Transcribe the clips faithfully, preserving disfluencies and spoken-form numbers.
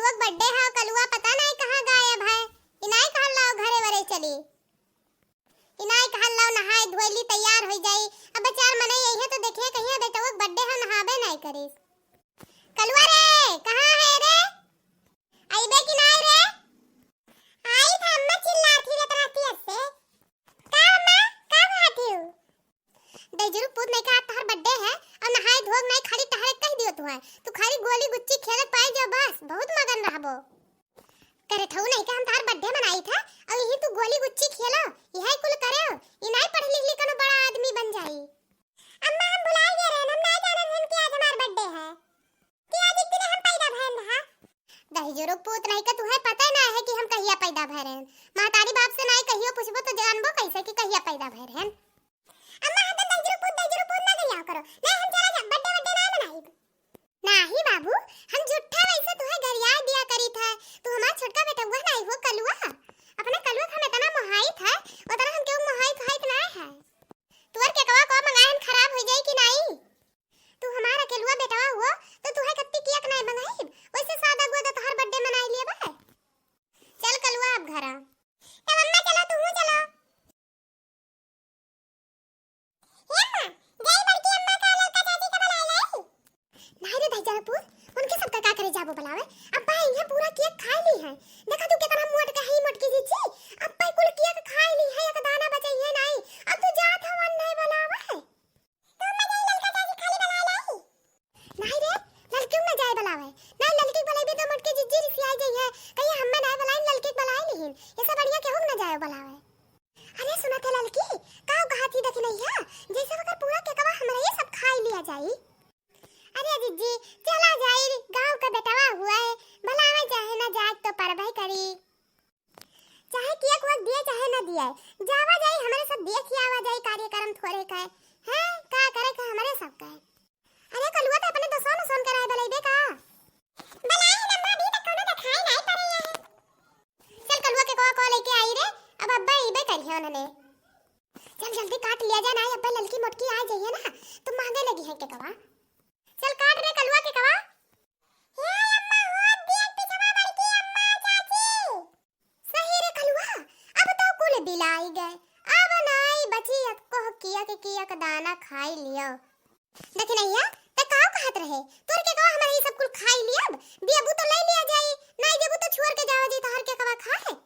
लोग birthday है, कलुआ पता नाई कहाँ गायब है। ई नाई कहल लाओ घरे वरे चली। ई नाई कहल लाओ नहाए धोए ली तैयार होइ जाई। अब चार मनई अइहे तो देखिहे कहिया बेटवा के birthday है नहाबे नाई करिस। कलुआ रे, कहाँ है रे? अइबे कि नाई रे? आई था अम्मा चिल्लात ही रे तोरा कियत से। का अम्मा, का कहत ही? दहिजरू पूत नहीं का आज तोहर birthday है और नहाए धोए नाई खाली तहरे कह दियो तू है। तू खाली गोली गुच्ची खेलत पाए जो बस, बहुत मगन रहबो। करे थऊ नहीं का हम तोहर birthday मनाई था और यही तू गोली गुच्ची खेलो, यही कुल करे हो। ई नाई पढ़ लिख ली कोनो बड़ा आदमी बन जाई। अम्मा हम भुलाई गए रहन, हम नाई जानन हन कि आज हमार birthday है। कि आज एक दिन हम पैदा भएन रहा। दहिजरू पूत नहीं का तुहे पता ही ना है कि हम कहिया पैदा भए रहन। महतारी बाप से नाई कहियो पूछबो तो जानबो कैसे कि कहिया पैदा भए रहन। अम्मा हम तो दहिजरू पूत, दहिजरू पूत ना गरिया करो। नहीं हम चला जा, birthday birthday ना मनाइब। नाही बाबू, हम झूठा वैसे तुहे गरिया दिया करी था। तू हमार छोटका बेटवा नाई हो कलुआ। अपने कलुआ हम इतना मोहाई था, उतना हम केहू मोहाई थोहाई नाई है। तुअर केकवा को मंगाए हम खराब हो जाई कि नाई? तू हमार अकेलुआ बेटवा हुआ, तो तुहे कत्ती कियक नाई मंगाइब, वैसे सादा गोदा तोहार birthday मनाई लिए बा। चल कलुआ अब घरा। तब अम्मा चलो, तू चलो। ए अम्मा, जाई बड़की अम्मा का लड़का चाची का बुलाए लाई। नाई रे दहिजरू पूत, उनके सबका का करे जाबो बुलावे? अब्बा यहाँ पूरा केक खाए ली है। देखा तू कितना मोट का है मोटकी जीजी, अब्बा कुल केक खाए ली है, एक दाना बचाई है नाई। अब तू जात हवन नहीं बुलावे। तो अम्मा जाई ललका चाची खाली बलाए लाई। नाई रे, ललकियो ना जाए बलावे। नाई ललकी बलाइबे तो मोटकी जिज्जी रिसियाई जाई है। कहिए हम्मे नाई बलाइन, ललकी बलाए लिहिन। ऐसे बढ़िया केहू ना जाए बलावे। अरे सुना थे ललकी, का कहा थी दखिनैया? जैसे अगर पूरा केकवा हमरा ये सब खाई लिया जाई। अरे जिज्जी, चला जाई, गाँव का बेटवा हुआ है, बलावे चाहे ना जाए तो परबे करी। चाहे केक वेक दिए चाहे न दिए, जावा जाई हमरे सब देखि आवा जाई कार्यक्रम थोरे का है, हैं? का करे का हमरे सब का है। अरे कलुआ तो अपने दोस्तों में सोन कराए बलैबे का? बलाई है अम्मा, अभी तक कोनो देखाई नहीं पड़े है। चल कलुआ केकवा को लेके आई रे, अब अब्बा इबे करिए उन्होंने। चल जल्दी काट लिया जा ना, अब्बा ललकी मोटकी आ जाइए ना, तो मांगे लगी है केकवा। चल काट रे कलुआ केकवा। हे अम्मा हो, देख पिछवा बड़की अम्मा, चाची। सही रे कलुआ, अब तो कुल बिलाई गए, अब नाई बची अतकोह कियक कियक दाना खाई लियो। दखिनैया, ते काव कहत रहे, तोर केकवा हमरे ई सब कुल खाई लियब, दियबू तो ले लिया जाई, नाई देबू तो छुअर के जावा जाई तोहर केकवा खाए।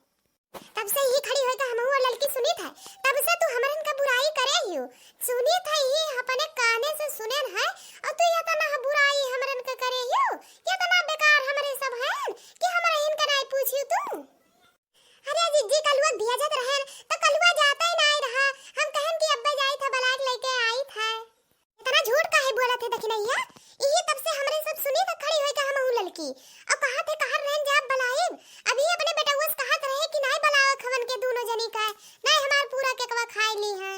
तब से ही खड़ी होई त हमहू और ललकी सुनी था, तब से तू हमरन का बुराई करे हियो, सुनी था ही अपने काने से सुनेन है, और तू इतना बुराई हमरन का करे हियो, इतना बेकार हमरे सब हैं कि हमरा इनका नाई पूछियो तू। अरे जिज्जी, कलुआ भेजत रहन, तो कलुआ जाता ही नाई रहा। हम कहन कि अब्बे जाई था, बलाक लेके आई था। इतना झूठ काहे बोलत है दखिनैया? इही तब से हमरे सब सुनी तो खड़ी होई के हमहू ललकी। अब कहा थे कहर रहन जाब बलाइब। अभी अपने बेटउआ से कहत रहे कि नाई बलावे खवन के दूनो जनी का, नाई हमार पूरा केकवा खाए ली है।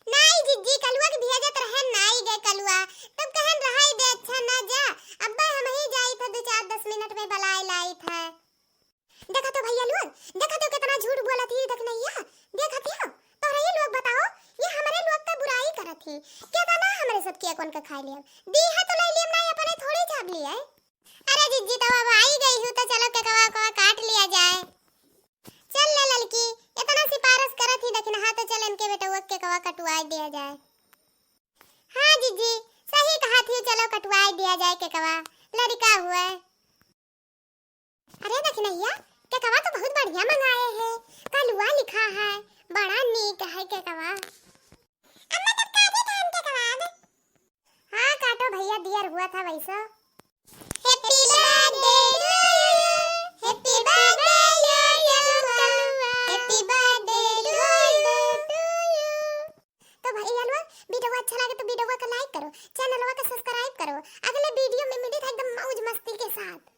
नाई जिज्जी, कलुआ के भेजत रहन, नाई गए कलुआ। तब कहन रहाई दे, अच्छा ना जा, अब्बे हम ही जाई था, दो चार दस मिनट में बलाए लाई था। देखा तो भैया लोग, देखा तो कितना झूठ बोलत ही दखिनैया। देखत हो, तोहरे ही लोग बताओ, ये हमरे लोग का बुराई करत ही। कितना हमरे सब केक उनके खाए लिया, दी है तो ले लियम, नाई अपने थोड़ी छाप लिया है। अरे जिज्जी, तो अब आई गई हूँ, तो चलो केकवा को काट लिया जाए। चल ले ललकी, इतना सिफारिश करत ही दखिनहा, तो चल इनके बेटउआ केकवा कटवाए दिया जाए। हाँ जिज्जी, सही कहा थी, चलो कटवाए दिया जाए केकवा, लड़का हुआ है। अरे दखिनैया, केकवा तो बहुत बढ़िया मंगाए है, कलुआ लिखा है, बड़ा नीक है केकवा। अम्मा तब काटे धान केकवा अब? हाँ काटो भैया, दियर हुआ था वैसा। Happy birthday to you, happy birthday to you, कलुआ, happy birthday to you। तो भैया लोग, video अच्छा लगे तो video का like करो, channel का subscribe करो। अगले video में मिली था एकदम मौज मस्ती के साथ।